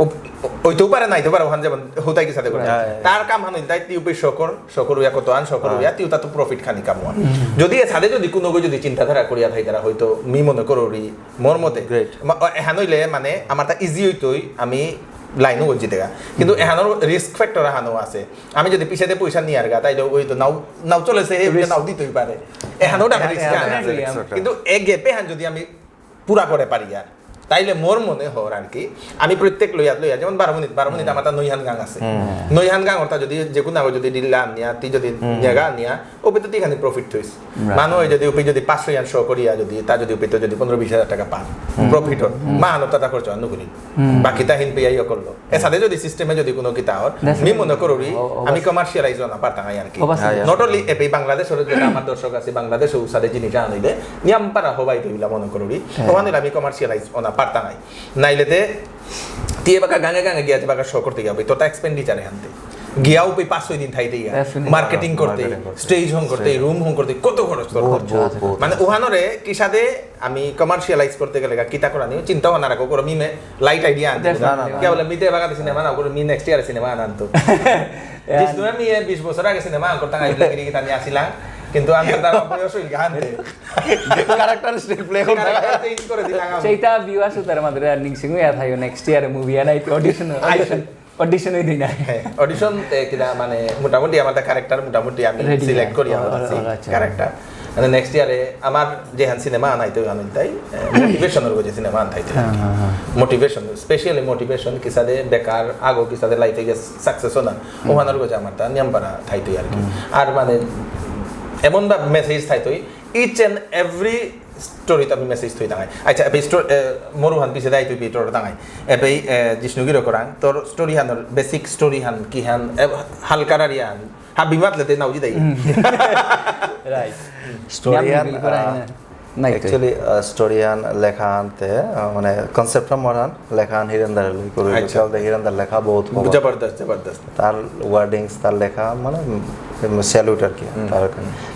ও, ও, ওইতেও পারে, নাইতেও পারে, ওহান যেমন হুতাই কিসাদে করে। তার কাম হান ইলতাই তিউপে শকর, শকর উয়া কত আন, শকর উয়া, তিউ তা তো profit খানি কাম ওয়ান। যদি এসাদে যদি কোনো গো যদি চিন্তাধারা করিয়া থাই তারা হয়তো মি মনে করো রি, মোর মতে। Great। মা-, এহান হইলে মানে আমার তা easy হইতই, আমি লাইনও জিতে গা। কিন্তু এহানোর রিস্ক ফ্যাক্টর এহানো আছে। আমি যদি পিছেতে পয়সা নিয়ে আর গা, তাইলে ওই তো নাও, নাও চলেছে, এই Risk। নাও দিতেই পারে। এহানো ওটা রিস্ক। Definitely। কিন্তু এ গ্যাপ এহান যদি আমি পুরা করে পারি আর, তাইলে মোর মনে হর আর কি, আমি প্রত্যেক লইয়াত লইয়া, যেমন বারো মিনিট, বারো মিনিট আমার তার নৈহান গাং আছে। নৈহান গাং অর্থাৎ যদি যে কোনো আগে যদি ডিল্লা আনিয়া, তুই যদি জায়গা আনিয়া, ওপে তো তুই এখানে প্রফিট থইস। মানুষ যদি ওপে যদি পাঁচশো ইয়ান শো করিয়া যদি, তা যদি ওপে তো যদি পনেরো বিশ হাজার টাকা পান, প্রফিট হর। মা আনো তাতা খরচ আনো করি। বাকি তা হিন পেয়া ইয়ে করলো। এসাদে যদি সিস্টেমে যদি কোনো কিতা হর, Definitely। মি মনে করুরি, ও, ও, আমি অবশ্যই। কমার্শিয়ালাইজ না পারতাম আর কি। অবশ্যই। Not only এপে বাংলাদেশ হরে যদি আমার দর্শক আছে, বাংলাদেশে উসাদে জিনিস আনাইলে, নিয়াম পারা হবাই তো ইলা মনে করুরি। ওখানে আমি কমার্শিয়ালাইজ ওনা পারতাম নাই। নাইলেতে, তি এবাকা গাঙে গাঙে গিয়া যেবাকা শো করতে গিয়া, তোর তা এক্সপেন্ডিচার এহানতে। গিয়াও পে পাঁচ ছয় দিন থাইতে গিয়া। Definitely। মার্কেটিং করতে, Marketing করতে। স্টেজ হং করতে, রুম হং করতে, কত খরচ তোর বহুত, খরচ বহুত, আছে। বহুত। মানে, ওহানরে কিসাদে আমি কমার্শিয়ালাইজ করতে গেলে গা, কিতা করা নিও, চিন্তা ভাবনা রাখো, করো, মিমে লাইট আইডিয়া আনতে। Definitely। না, না, না। কে বলে, মিতে এবাকা সিনেমা না, করো, মি নেক্সট ইয়ার সিনেমা আনতো। জিস তুমি আমি এ বিশ বছর আগে সিনেমা করতাম, আইলে গিরি গিতা নিয়ে আসিলাম, কিন্তু আমি তার বয়স হইল গা আনতে। ক্যারেক্টার স্ট্রিট প্লে করতে। ক্যারেক্টার চেঞ্জ করে দিলাম আমি। সেইটা ভিউয়ার্স তার মাঝে আর নিংসিং হইয়া থাইও নেক্সট ইয়ার মুভি আনাই অডিশন, অডিশন, অডিশন হই দিনা। হ্যাঁ, অডিশন তে কিনা মানে মোটামুটি আমার ক্যারেক্টার মোটামুটি আমি রেডি সিলেক্ট আছে। করি আমার ও, ও, আছি আচ্ছা। ক্যারেক্টার। মানে নেক্সট ইয়ারে আমার যেহান সিনেমা আনাইতে আমি তাই মোটিভেশনের গজে সিনেমা আনতাইতে। হ্যাঁ, হ্যাঁ, হ্যাঁ। মোটিভেশন, স্পেশালি মোটিভেশন কিসাদে বেকার আগো কিসাদে লাইফে গিয়ে সাকসেস না, ওহানোর গজে আমার তা নিয়ম পারা থাইতই আর কি। আর মানে এমন বা মেসেজ থাইতই, ইচ এন্ড এভরি স্টোরিত আমি মেসেজ থই তাঙাই। আচ্ছা, এপে স্টোরি, এ, মরুহান পিছে দাই তুই পিটর তাঙাই। এপে, এ, জিষ্ণুগিরো করাং, তোর স্টোরি হান, বেসিক স্টোরি হান, কি হান, এ, হালকা রারি হান, হাবি মাতলে তে নাও জিদাই। রাইট। স্টোরি নিয়াম হান, রিভিল করা আ, হয় না। নাই তো। Actually, আ, স্টোরি হান লেখা আনতে, আ, মানে, কনসেপ্ট হান মরান, লেখা হান হিরেন্দারে লই করে, আচ্ছা। কারণ হিরেন্দার লেখা বহুত কম। জবরদস্ত, জবরদস্ত। তার ওয়ার্ডিংস, তার লেখা, মানে, উম, স্যালুট আর কি, হুম। তার,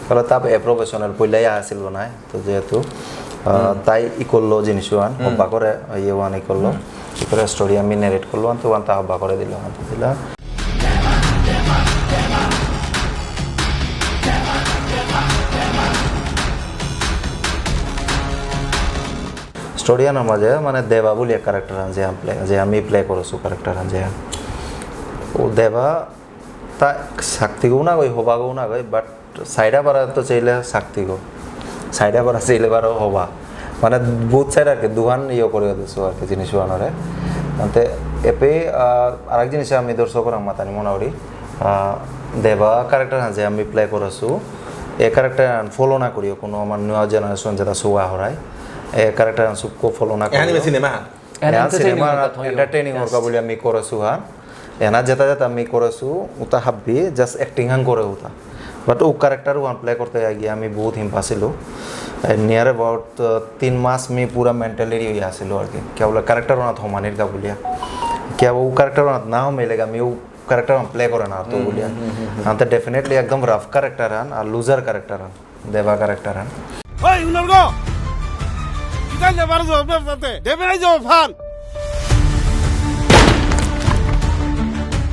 তাহলে তার এ প্রফেশনাল পইলাই আসিল নাই। তো যেহেতু, আহ, হুম। তাই ই করলো জিনিস ওয়ান, হুম। হব্বা করে, ইয়ে ওয়ান ই করলো, হুম। ই করে স্টোরি আমি ন্যারেট করলো, আনতে ওয়ান তা হব্বা করে দিল, আনতে দিলা। স্টোরি আনার মাঝে, মানে, দেবা বলি এক ক্যারেক্টার আন যে আমি প্লে, যে আমি প্লে করেছু ক্যারেক্টার আন যে। ও দেবা, তা শক্তিগো না গই, হবাগো না গই, but সাইডা পারা তো চাইলে শক্তিগো। সাইডা পারা চাইলে পারো হবা। মানে, বহুত সাইড আর কি, দুহান ইয়ে করে দিছো আর কি, জিনিস বানারে। আনতে এপে, আহ, আরেক জিনিস আমি দর্শক করাম মাতানি মনে করি, আহ, দেবা ক্যারেক্টার আছে আমি প্লে করেছু। এ ক্যারেক্টার ফলো না করিও, কোনো আমার নিউ জেনারেশন যেটা সোয়া হরাই। এ ক্যারেক্টার সুপকো ফলো না এহানি করিও। সিনেমা। এহান এহান entertaining সিনেমা ওর কথা হইও। Entertaining ওর Just। কথা বলে আমি করেছু হান। এনা যেটা যেটা আমি করেছু, উতা হাব্বি, just acting হান করে উতা। But ও ক্যারেক্টার ওয়ান প্লে করতে গিয়ে আমি বহুত হিম পাসিলু। এ, near about, আহ, তিন মাস মি পুরা মেন্টালি ইয়ে আসিল আর কি। কে বলে ক্যারেক্টার ওনাত হমানির কা বুলিয়া। কে ও ক্যারেক্টার ওনাত না হমেলে আমি ও ক্যারেক্টার ওয়ান প্লে করে না তো হুম, বুলিয়া। হুম, হুম, হুম, হুম। আনতে definitely একদম রাফ ক্যারেক্টার হান, আর লুজার ক্যারেক্টার হান, দেবা ক্যারেক্টার হান। ওই, হুনর গো! কিতা লেবার জব না তাতে? দেবে নাই জব ফান!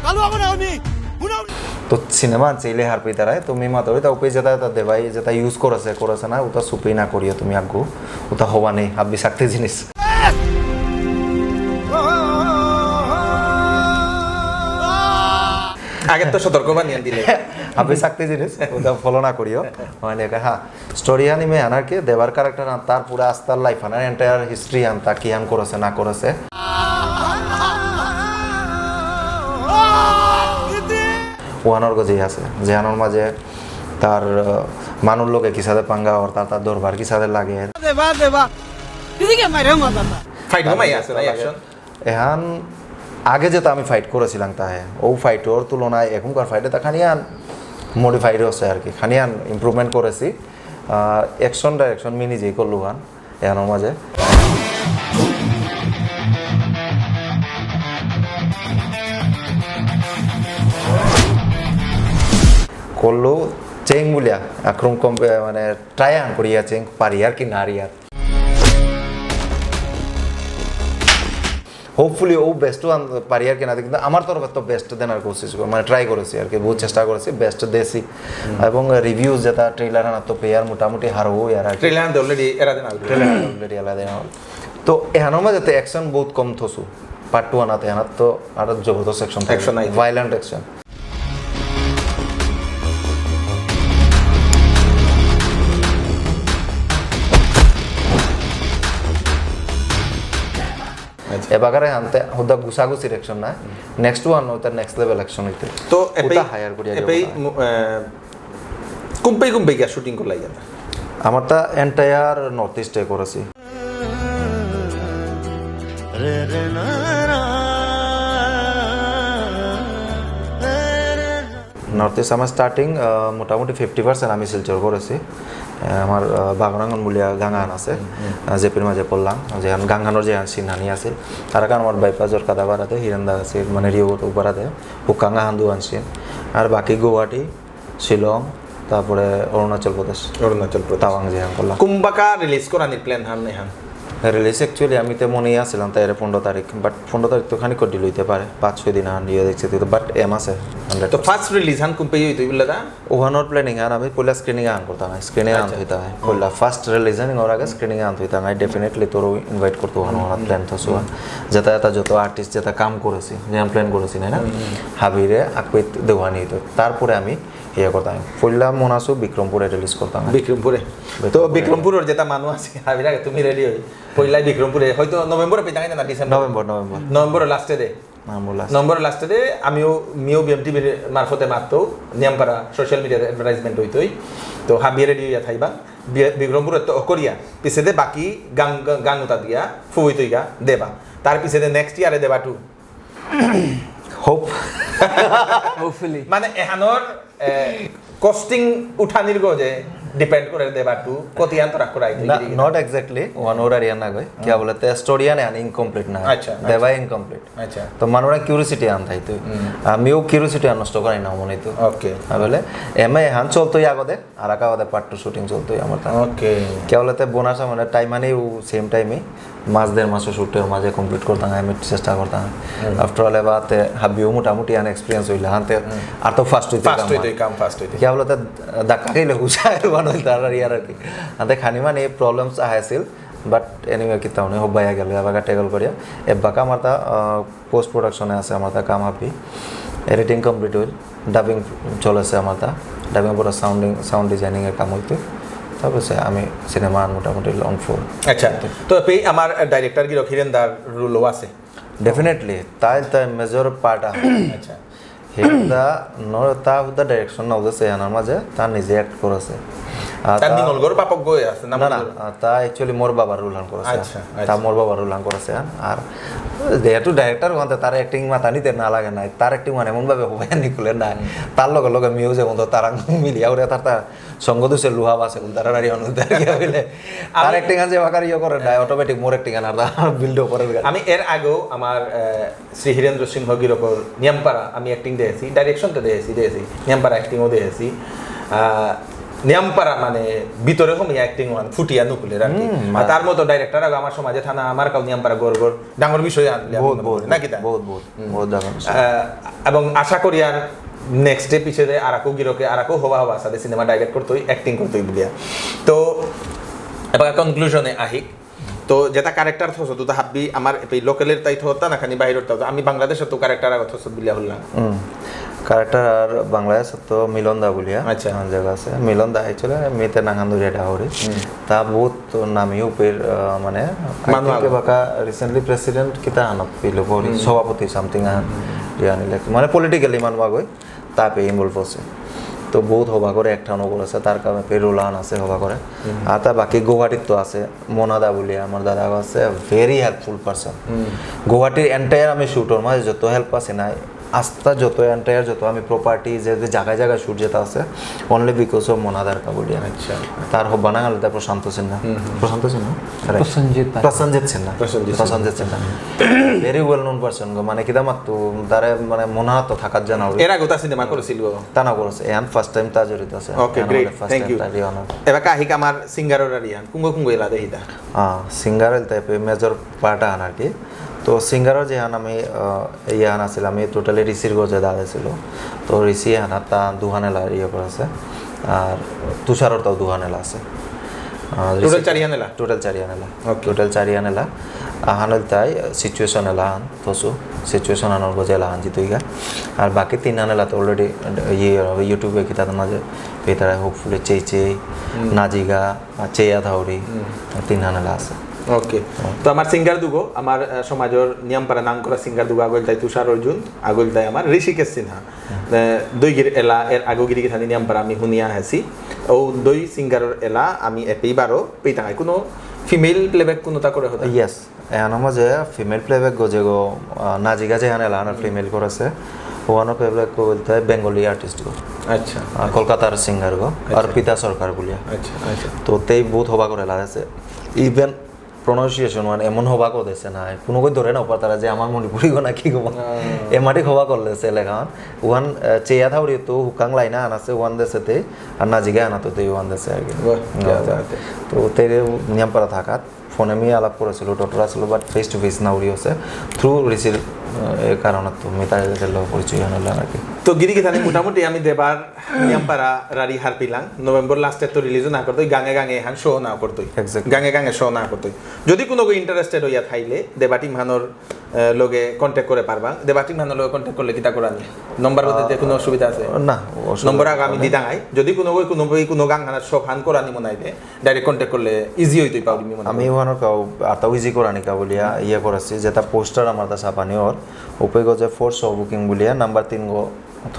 কালু আগুন আগুনি! হুনর! তো সিনেমা আনছে ইলে হারপি তারাই, তুমি মাত্র ওই তা উপে যেটা, যেটা দেবাই, যেটা ইউজ করেছে, করেছে না, ওটা সুপি না করিও তুমি আগু, ওটা হবা নেই, হাবি শক্তি জিনিস। আগে তো সতর্ক বানিয়ে দিলে। হাবি শক্তি জিনিস, ওটা ফলো না করিও। মানে, হ্যাঁ, স্টোরি আনিমে আনার কি, দেবার ক্যারেক্টার আন, তার পুরা আস্তার লাইফ আনার, এন্টায়ার হিস্ট্রি আন, তা কি আন করেছে, না করেছে। ওয়ানোর গজেই আছে, যেহানোর মাঝে তার, আহ, মানুর লোকে কিসাদে পাঙ্গা অর, তার, তার দরবার কিসাদে লাগে। দেবা, দেবা। এদিকে মাইরে মাথাটা। ফাইট ঘুমাই আছে না, অ্যাকশন? এহান আগে যেটা আমি ফাইট করেছিলাম তাহে, ও ফাইটর তুলনায় এখনকার ফাইটে তা খানিয়ান মডিফাইড হচ্ছে আর কি, খানিয়ান ইমপ্রুভমেন্ট করেছি। আহ, অ্যাকশন ডাইরেকশন মি নিজেই করলু হান, এহানোর মাঝে। করলু চেং বুলিয়া, আক্রম কম, মানে, ট্রাই আন করিয়া চেং পারি আর কি নারি আর। Hopefully ও বেস্ট ওয়ান পারি আর কি না, কিন্তু আমার তরফে তো বেস্ট দেনার কোশিশ কর-, মানে ট্রাই করেছি আর কি, বহুত চেষ্টা করেছি, বেস্ট দেছি। হুম। এবং রিভিউজ যেটা ট্রেলার আনা তো পেয়ার মোটামুটি হারো আর কি। ট্রেলার আনতে অলরেডি এরা দেনা হইল। ট্রেলার আনতে অলরেডি এরা দেনা হইল। তো এহানোর মাঝে তো অ্যাকশন বহুত কম থসু। পার্ট টু আনাতে আনাত তো আর জবরদস্ত অ্যাকশন, অ্যাকশন আইতো। Violent action. আচ্ছা। এবাকারে আনতে হুদা গুসাগুসির অ্যাকশন না, নেক্সট ওয়ান ওটা নেক্সট লেভেল অ্যাকশন হইতে। তো এপেই, ওটা হায়ার করিয়া এপেই যাবো না। মু-, আহ, কুম্পেই কুম্পেই গিয়া শুটিং করলাই জানা? আমার তা এন্টায়ার নর্থ ইস্টে করেছি। নর্থ ইস্ট আমার স্টার্টিং, আহ, মোটামুটি ফিফটি পার্সেন্ট আমি শিলচর করেছি। আহ, আমার, আহ, বাগরাঙ্গন বুলিয়া গাঙহান আছে, হুম, হুম। আহ, জেপির মাঝে পড়লাম, যেহান গাঙহানর যেহান সিনহানি আছে, তারা কারণ আমার বাইপাসর কাদা বাড়াতে, হিরেন্দা আছে, মানে রিও তো বাড়াতে, হুকাঙ্গা হান্দু আনছি। আর বাকি গুয়াহাটি, শিলং, তারপরে অরুণাচল প্রদেশ। অরুণাচল প্রদেশ। টাওয়াং যেহান করলাম। কুম্বাকা রিলিজ করানির প্ল্যান হান নেহান? রিলিজ actually আমি তো মনেই আসছিলাম তাই এর পনেরো তারিখ, বাট পনেরো তারিখ তো খানিক ডিলে হইতে পারে, পাঁচ ছয় দিন আহান দিয়ে দেখছি তো, বাট এম আছে হান্ড্রেড। তো ফার্স্ট রিলিজ হান কুম্পেই হইতো ইবুল্লা দা? ওহানোর প্ল্যানিং আর আমি পয়লা স্ক্রিনিং আন করতাম, স্ক্রিনিং আন আচ্ছা। হইতাম। হুম। পয়লা ফার্স্ট রিলিজ আন ওর আগে স্ক্রিনিং আন হইতাম, আমি ডেফিনেটলি তোর ইনভাইট করতো ওহানো, হুম, ওহানো হুম। প্ল্যান তো সুয়া। হুম। যেটা এটা যত আর্টিস্ট যেটা কাম করেছি, যে প্ল্যান করেছি, না, না? হুম, হুম। হাবিরে আকুইত দেওয়ানি হইতো। তারপরে আমি ইয়ে করতাম। পয়লা মন আসু বিক্রমপুরে রিলিজ করতাম। বিক্রমপুরে। তো বিক্রমপুরে। বিক্রমপুরের যেটা মানুষ আছে, হাবির আগে তুমি রেডি হই। পয়লা বিক্রমপুরে, হয়তো নভেম্বরে পেয়ে না, ডিসেম্বর। November, November. নভেম্বরের লাস্টে দে। November last. নভেম্বরের লাস্টে দে, আমিও, মিও বিএমটিভির মারফতে মারতো, নিয়ামপাড়া সোশ্যাল মিডিয়ার অ্যাডভার্টাইজমেন্ট হইতই। তো হাবিয়ে রেডি হইয়া থাইবা। বি-, বিক্রমপুরে তো অকরিয়া। পিছে দে বাকি গাং-, গাং-, গাঙুতা দিয়া, ফুবই তৈগা, দেবা। তার পিছে দে নেক্সট ইয়ারে দেবা টু। হোপ। হোপফুলি। মানে, এহানোর, এ, কস্টিং উঠানির গজে ডিপেন্ড করে দেবা টু, কতি আন্তরাক করাই তুই না, গিরি গিরি। Not exactly, ওহান ওর আরিয়া না গই। কিয়া হুম। বলতে, স্টোরি আনে আন ইনকমপ্লিট না। আচ্ছা, দেবা আচ্ছা। ইনকমপ্লিট। আচ্ছা। তো মানুরা কিউরিওসিটি আন থাই তুই। হুম। আমিও কিউরিওসিটি আন নষ্ট করাই না মনে তো। ওকে। আর বলে, এমএ হান চলতো আগদে, আর আকা বাদে পার্ট টু শুটিং চলতো আমার তা। ওকে। কিয়া বলতে, বোনাস মানে টাইম আনে ও সেম টাইমে। মাস দেড় মাসও শুটের মাঝে কমপ্লিট করতাম, আমি চেষ্টা করতাম। হুম। আফটার অল এবাতে হাবিও মোটামুটি আন এক্সপিরিয়েন্স হইলে, হানতে হুম। আর তো ফার্স্ট হইতে ফার্স্ট কাম হইতে হয়। কাম, ফার্স্ট হইতে। কিয়া বলতে, ধাক্কা খাইলে হুঁশা এর বান হইতে আর, আর ইয়ার আর কি। হাতে খানি মানে প্রবলেমস আহেছিল, বাট এনিওয়ে কিতা হনে হবাইয়া গেল, এবাকা ট্যাকল করিয়া। এবাকা আমার তা, আহ, পোস্ট প্রোডাকশনে আছে আমার তা কাম হাবি। এডিটিং কমপ্লিট হইল, ডাবিং চলেছে আমার তা। ডাবিং পরে সাউন্ডিং, সাউন্ড ডিজাইনিং এর কাম হইতে। তারপরে সে আমি সিনেমা মোটামুটি লং ফোর। আচ্ছা, তো এই আমার ডাইরেক্টর গিরক হিরেন দার রোলও আছে? ডেফিনেটলি, তাই তাই মেজর পার্ট আছে। আচ্ছা। হিরেন দা, ন-, তা হুদা ডাইরেকশন না উদেছে আনার মাঝে, তা নিজে অ্যাক্ট করেছে। আর তার তা নিঙলগর বাপক গই আছে, না না, না, মঙ্গল? আ, তা actually মোর বাবার রোল হান করেছে। আচ্ছা, তা আচ্ছা। মোর বাবার রোল হান করেছে আন। আর যেহেতু ডাইরেক্টর ওখান তার অ্যাক্টিং মাথা নিতে না লাগে নাই, তার অ্যাক্টিং মানে এমন ভাবে হবাই নিকুলে নাই। হুম। তার লগে লগে মিউজিক মতো তারা মিলিয়া উড়ে তার তা সঙ্গ দুসে লুহা বাসে, তারা রাড়ি অনু তার কি হইলে। তার আমি অ্যাক্টিং আছে বাকার ইয়ে করে নাই, অটোমেটিক মোর অ্যাক্টিং আনার তা বিল্ড করে। আমি এর আগেও আমার, আহ, শ্রী হীরেন্দ্র সিংহ গিরকর নিয়ামপারা আমি অ্যাক্টিং দিয়েছি, ডাইরেকশন তো দিয়েছি, দিয়েছি, নিয়ামপারা অ্যাক্টিংও দিয়েছি। আহ, নিয়ামপারা মানে ভিতরে হমিয়া অ্যাক্টিং ওয়ান ফুটিয়া নুকুলের আর কি। হুম, আর তার মতো ডাইরেক্টর আগে আমার সমাজে থানা আমার কাউ নিয়ামপারা গড় গড় ডাঙর বিষয় আনলে আমি বহুত, মনে করি, বহুত, নাকি তা? বহুত, বহুত, হুম। বহুত ডাঙর বিষয়। আহ, এবং আশা করি আর নেক্সট ডে পিছনে আর আকো গিরকে আর আকো হবা হবা সাথে সিনেমা ডাইরেক্ট করতোই, অ্যাক্টিং করতোই বুলিয়া। তো এবার কনক্লুশনে আহি। তো যেটা ক্যারেক্টার থসত, তো হাব্বি আমার এই লোকালের তাই থতা না খানি বাইরের তাও, আমি বাংলাদেশে তো ক্যারেক্টার আগে থসত বুলিয়া হলাম। হুম। ক্যারেক্টার আর বাংলাদেশ তো মিলন দা বুলিয়া, আচ্ছা। আহ, জায়গা আছে। মিলন দা actually মিতে নাঙহান ধরিয়া ডাহরি। হুম। তা বহুত নামি উপের, আহ, মানে, I মানু think আগো। বাকা recently president কিতা আনক পিলো করি, হুম। সভাপতি something আন, হুম। ইয়ানি like, মানে, politically মানু আগই। তাপে ইনভলভ আছে। তো বহুত হবা করে একটা নগর আছে, তার কারণে পেরোলান আছে হবা করে। হুম। আর তা বাকি গুয়াহাটির তো আছে, মোনাদা বলি আমার দাদা আছে, very helpful person। হুম। গুয়াহাটির entire আমি শুটর মাঝে যত হেল্প আছে না, আস্তা যত entire যত আমি প্রপার্টি যে, যে জায়গায় জায়গায় শুট যেটা আছে, only because of মোনাদার কা বলি আমি। আচ্ছা। তার হবা না গেলে তার প্রশান্ত সিনহা। হুম, হুম। প্রশান্ত সিনহা? Right। প্রসেনজিৎ। প্রসেনজিৎ সিনহা। প্রসেনজিৎ সিনহা। প্রসেনজিৎ Sinha. Very well known person গো, মানে কিতা মাত্তু, তারে মানে মনে হতো থাকার জানা হবে। এর আগেও তা সিনেমা করেছিল গো? তা না করেছে, এখন ফার্স্ট টাইম তা জড়িত আছে। Okay, এখন great। আমাদের ফার্স্ট Thank টাইম you। তা রিয়ানা। এবার কাহিক আমার সিঙ্গারর আর ইয়ান, কুঙ্গ কুঙ্গ এলা দেহিতা? হ্যাঁ, সিঙ্গার ইলতে পে মেজর পার্ট আন আর কি। তো সিঙ্গারর যে হান আমি, আহ, ইয়ে হান আছিল, আমি টোটালি ঋষির গজে দাদা ছিল। তো ঋষি হান তা দুহান এলা ইয়ে করেছে। আর তুষারর তাও দুহান এলা আছে। আহ, টোটাল ঋষি চারি হান এলা? টোটাল চারি হান এলা। Okay। টোটাল চারি হান এলা। আহান ইলতাই situation এলাহান, থসু situation আনর গজে এলাহান জিতুইগা। আর বাকি তিন হান এলা তো already ইয়ে YouTube এ কিতা মাঝে পেতারা, hopefully চেই চেই, হুম। নাজিগা, আর চেয়া থাউরি, হুম। তিন হান এলা আছে। ওকে। হুম। তো আমার সিঙ্গার দুগো, আমার, আহ, সমাজর নিয়ামপারা নাম করা সিঙ্গার দুগো, আগ ইলতাই তুষার অর্জুন, আগ ইলতাই আমার ঋষিকেশ সিনহা। হুম। আহ, দুই গির এলা এর আগো গিরি গিথানি নিয়ামপারা আমি হুনিয়া আহেসি। ও দুই সিঙ্গারর এলা আমি এপেই বারো পেইতাঙাই। কোনো female playback কোনোটা করে হতা? Yes। এহানর মাঝে female playback গো যেগো, আহ, নাজিগা যেহান এলাহান হুম। Female করেছে, ওহানর playback গো বলতে Bengali artist গো। আচ্ছা, আহ, আচ্ছা। কলকাতার singer গো, আচ্ছা। অর্পিতা সরকার বুলিয়া। আচ্ছা, আচ্ছা। তো তেই বহুত হবা করে লাগেছে। Even pronunciation ওহান এমন হবা করে দেছে না, কোনো কই ধরে না পারতারা যে আমার মণিপুরি গো না কি গো। আহ। এমাটি হবা করলেছে লেখান। ওহান, আহ, চেয়া থাউরি তো হুকাং লাইনা আনাছে ওহান দেছে তে, আর নাজিগা আনা তো তেই ওহান দেছে আর কি। বাহ, কি হুম। বাত। তো তেই নিয়ামপারা থাকাত। ফোনে আমি আলাপ করেছিল, ডক্টর আসলো, but face to face না উড়ি হচ্ছে। Through রিসিল, আহ, এর কারণে তো আমি তাই গেল পরিচয় হলো আর কি। তো গিরি গিথানি মোটামুটি আমি দেবার নিয়ামপারা রারি হারপিলাং, November last এ তো release না করতই, গাঙে গাঙে এহান show না করতই। Exactly। গাঙে গাঙে show না করতই। যদি কোনো গো interested হইয়া থাইলে, দেবা team হানর, আহ, লগে contact করে পারবা। দেবা team হানর লগে contact করলে কিতা করানি? নম্বর হতে যে কোনো অসুবিধা আছে? না, অসুবিধা নম্বর আগে আমি নেই। দিতাম আই। যদি কোনো গো, কোনো গো, কোনো গাঙ হানার show হান করানি মনে হয়, direct contact করলে easy হইতই পাউরি মি মনে আমি করি। ওহানো কাউ, আর তাও easy করানি কা বুলিয়া ইয়ে করেছি, যেটা poster আমার তা ছাপানি ওর, উপে গো যে four show booking বুলিয়া number তিন গো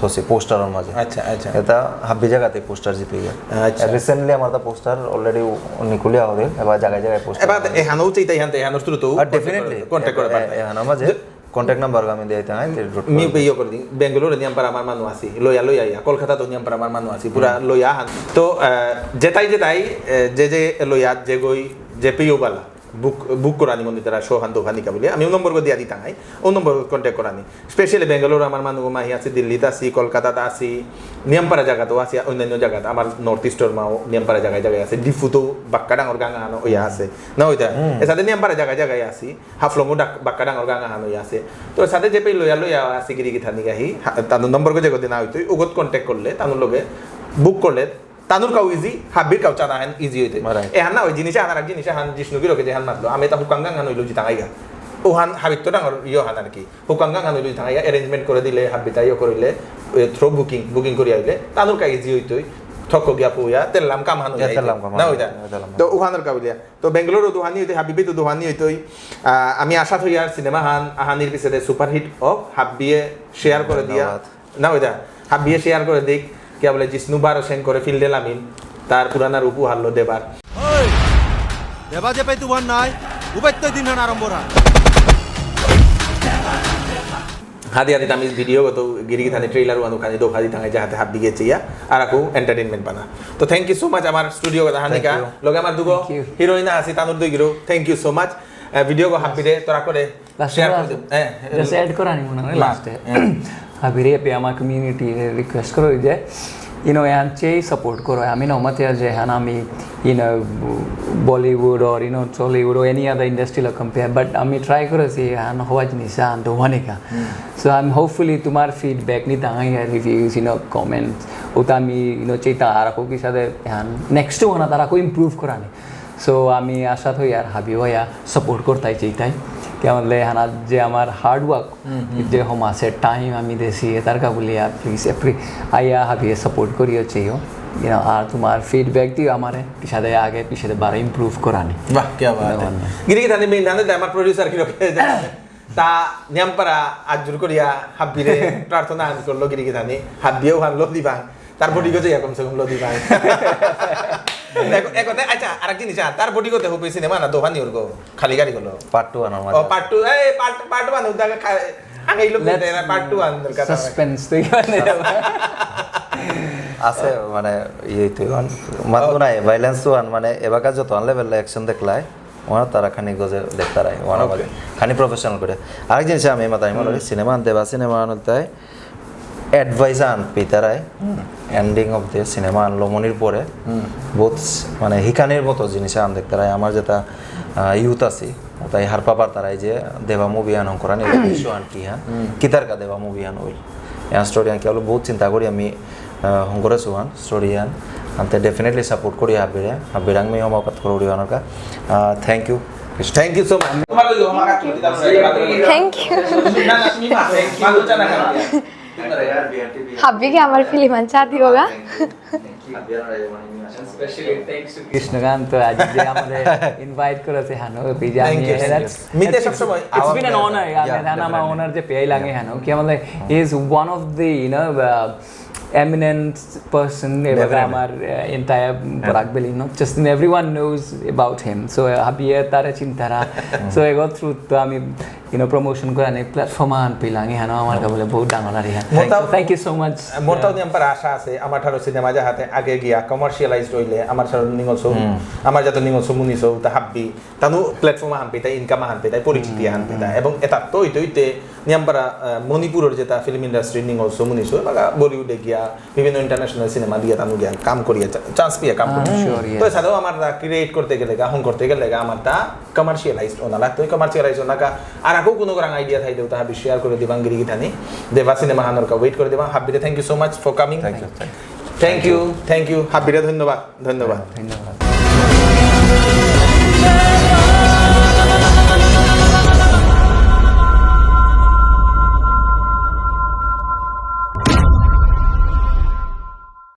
থসি poster ওর মাঝে। আচ্ছা, আচ্ছা। এটা হাব্বি জায়গাতে poster জিতে গিয়া। আচ্ছা। Recently আমার তা poster already নিকুলিয়া হদিল, এবার জায়গায় জায়গায় poster এবার আছে। এহানো চাইতে এহান, এহানো শুরু তো আর contact definitely, করে, contact করে এ-, এ-, পারবে। এহানো মাঝে যে contact number আমি দিয়ে দিতে হয়, তে ডট মি করে। পে ইয়ে করে দিন, বেঙ্গালোরে নিয়াম পারা আমার মানু আছি, লয়া লয়া ইয়া, কলকাতা তো নিয়াম পারা আমার মানু আছি, পুরা হুম। লয়া হান। তো, আহ, যেটাই যেটাই, আহ, যে যে লয়া, যে গই, যে পেয়েও বালা, book, book করানি মন্দির তারা শো হান দোকানি কা বুলে, আমি ও নম্বর গো দিয়া দিতাম, হাই, ও নম্বর contact করানি। Specially বেঙ্গালোর আমার মানু মাহি আছে, দিল্লিত আছি, কলকাতাত আছি, নিয়াম পারা জায়গাত আছি, অন্যান্য জায়গাত, আমার North East র মাও নিয়াম পারা জায়গায় জায়গায় আছে, ডিফু তো বাক্কা ডাঙর গাঙ আনো, ওয়া আছে, না ওইটা? হুম। এসাদে নিয়াম পারা জায়গায় জায়গায় আছি। হাফলং ও ডাক-, বাক্কা ডাঙর গাঙ আহান হইয়া আছে। তো সাথে যে পে লয়া লয়া আছে গিরি গিথানি গাহি, হা-, তানুর নম্বর গো যে গো দেনা হইতো, উগত contact করলে, তানুর লগে book করলে, তানুর কাউ easy, হাবির কাউ চানা হান easy হইতে। Right। এহান না ওই জিনিস আহান আর এক জিনিস আহান জিষ্ণু গিরকে যে হান মাতলো, আমি তা হুকাঙ্গাং হান হইলো জিতাঙাইগা। ওহান হাবির তো ডাঙর ইয়ো হান আর কি। হুকাঙ্গাং হান হইলো জিতাঙাইগা, arrangement করে দিলে, হাবিতা ইয়ো করিলে, এ, through booking, booking করি আইলে, তানুর কাউ easy হইতই। ঠক গিয়া পুয়া, তেল্লাম কাম হান ইয়া, হইয়া তেল্লাম আইতে। কাম না হান হইতা? হইতা, তেল্লাম তো কাম। উহানর কাউ ইয়া। তো বেঙ্গালুরু দুহানি হইতে হাবিবি তো দুহানি হইতই। আহ, আমি আশা থইয়ার সিনেমা হান আহানির পিছেদে superhit অক হাবিয়ে share করে দিয়া। ধন্যবাদ। না হইতা, হাবিয়ে share করে দিক। কিয়া বুলে জিষ্ণু বারো সেন করে field এ লামিল। তার পুরানা রূপ উহারলো দেবার। ওই, দেবা যে পেতু ভান নাই, উবেত্ত দিন হান আরম্ভ রা। হাদি হাদি আমি video গত গিরি গিথানি trailer ওয়ান ওখানে দোখা দিতাম যাহাতে হাবি গেছে ইয়া, আর আকু entertainment বানা। তো thank you so much আমার studio গত হানিকা, Thank you। লগে আমার দুগো Thank you। Heroine আছি তানুর দুই গিরো, thank you so much। আহ, video গো হাবিরে তোরা করে Last share এ করে আছে। দিম। হ্যাঁ, Just add করানি মনে হয় মা, last এ। হ্যাঁ। হাবিরে এপে আমার community রে request করো যে, you know, এহান চেই support করো। আমি না মাতিয়া যে হান আমি, you know, Bollywood or, you know, Tollywood or any other industry low compare, but আমি try করেছি এহান হওয়া জিনিস আন তো অনেকা। হুম। So আমি hopefully তোমার feedback নিতে আই আর reviews, you know, comments। ওটা আমি, you know, চেতা আর আকো কিসাদে এহান next one তারা আকো improve করানি। So আমি আশা থই আর হাবি হইয়া support করতাই চেইতাই। কে আমলে হানা যে আমার hard work, হুম, হুম। যে হমাসে time আমি দেছি, এটার কা বুলিয়া please এপ্রি-, আইয়া হাবিয়ে support করিও চেইও। You know, আর তোমার feedback দিও আমারে, পিছাদে আগে, পিছাদে বারো improve করানি। বাহ, কি বাত। ধন্যবাদ। গিরি গিথানি মেইন ধানে আমার producer কি রকম তা নিয়াম পারা আজুর করিয়া হাবিরে প্রার্থনা আন করলো গিরি গিথানি, হাবিয়েও হান লো দিবাং। তার body গো যাইয়া কমসে কম লো দিবাং। এক-, একতে, আচ্ছা, আরেক জিনিস, আ, তার body গো তে হবে সিনেমা না, দোহানি ওর গো, খালি গাড়ি গলো। Part two আনার ও, মাঝে। Part two, এই, part, part one ওটা খা-, আগে এই লোক Let's দেয় না, part two আন দরকার। Suspense তো এখানে। আছে, মানে, ইয়ে তো, মাত্র ও। নাই, violence তো আন, মানে, এবাকা যত আন level action দেখলাই, ওনা তারা খানি গজে দেখতারাই, ওনা OK। মাঝে। খানি professional করে। আরেক জিনিস আমি মাতাই মনে করি, হুম। সিনেমা আনতে বা সিনেমা আনতে advice আন পিতারাই, হুম। Ending of the সিনেমা আন লমনির পরে, হুম। বহুত মানে হিকানির মতো জিনিস আন দেখতারাই। আমার যেটা, আহ, youth আছে, তাই হারপা পারতারাই যে দেবা movie আন হংকরানি, issue আন কি হ্যাঁ, হুম। কিতার কা দেবা movie আন হইল। এ story আন কি হলো বহুত চিন্তা করি আমি আহ, হংকরে সুহান, story হান। আনতে definitely support করি হাবিরে। হাবিরাং মি হমা কাত করি হানকা। আহ, thank you। Thank you so much. তোমার ওই আমার কাছে দিতাম না, এবার তুমি Thank you. না, না, তুমি মা, মানু জানা না। হাবিকে আমার ফিল্ম আনছা দিওগা। Specially thanks to কৃষ্ণকান্ত আজি যে আমাদের ইনভাইট করেছে হানো বিজা Thank you, thank you. মিতে সবসময় It's been an honor, Yeah, আমি হানো আমার definitely. অনার যে পেয়াই লাগে হানো কি আমাদের is one of the you know eminent person এবারে Definitely. আমার entire Barak valley, you know, just everyone knows about him. So হাবিয়ে তারা চিন্তারা, so এগো থ্রু তো আমি you know promotion করে অনেক প্ল্যাটফর্ম আন পেলাম হানো আমার কাছে বলে বহুত ডাঙর আর হ্যাঁ। মোরতাও- Thank you so much. মোরতাও নিয়াম পারা আশা আছে আমার ঠারো সিনেমা যাহাতে আগে গিয়া কমার্শিয়ালাইজড হইলে আমার ঠারো নিঙলসো আমার যাতে নিঙলসো মুনিসো তা হাব্বি তানু প্ল্যাটফর্ম আহান পেতাই, ইনকাম আহান পেতাই, পরিচিতি আহান পেতাই এবং এটা তো হইতে হইতে নিয়াম পারা মণিপুরের যেটা ফিল্ম ইন্ডাস্ট্রি নিঙলসো মুনিসো এবার বলিউডে গিয়া বিভিন্ন ইন্টারন্যাশনাল সিনেমা দিয়ে তানু গিয়া কাম করিয়া চান্স পেয়ে কাম করি Sure, yes. তো সাধারণ আমার ক্রিয়েট করতে গেলে গা হং করতে গেলে গা আমার তা কমার্শিয়ালাইজড ওনা লাগতো কমার্শিয়ালাইজড ওনা কা আর আকো কোনো গ্রাং আইডিয়া থাইতে ওটা হাবি শেয়ার করে দিবাং গিরি গিথানি দেবা সিনেমা হানর কা ওয়েট করে দিবাং হাবিরে thank you so much for coming Thank you, thank you. Thank you, thank you. হাবিরে ধন্যবাদ, ধন্যবাদ। ধন্যবাদ।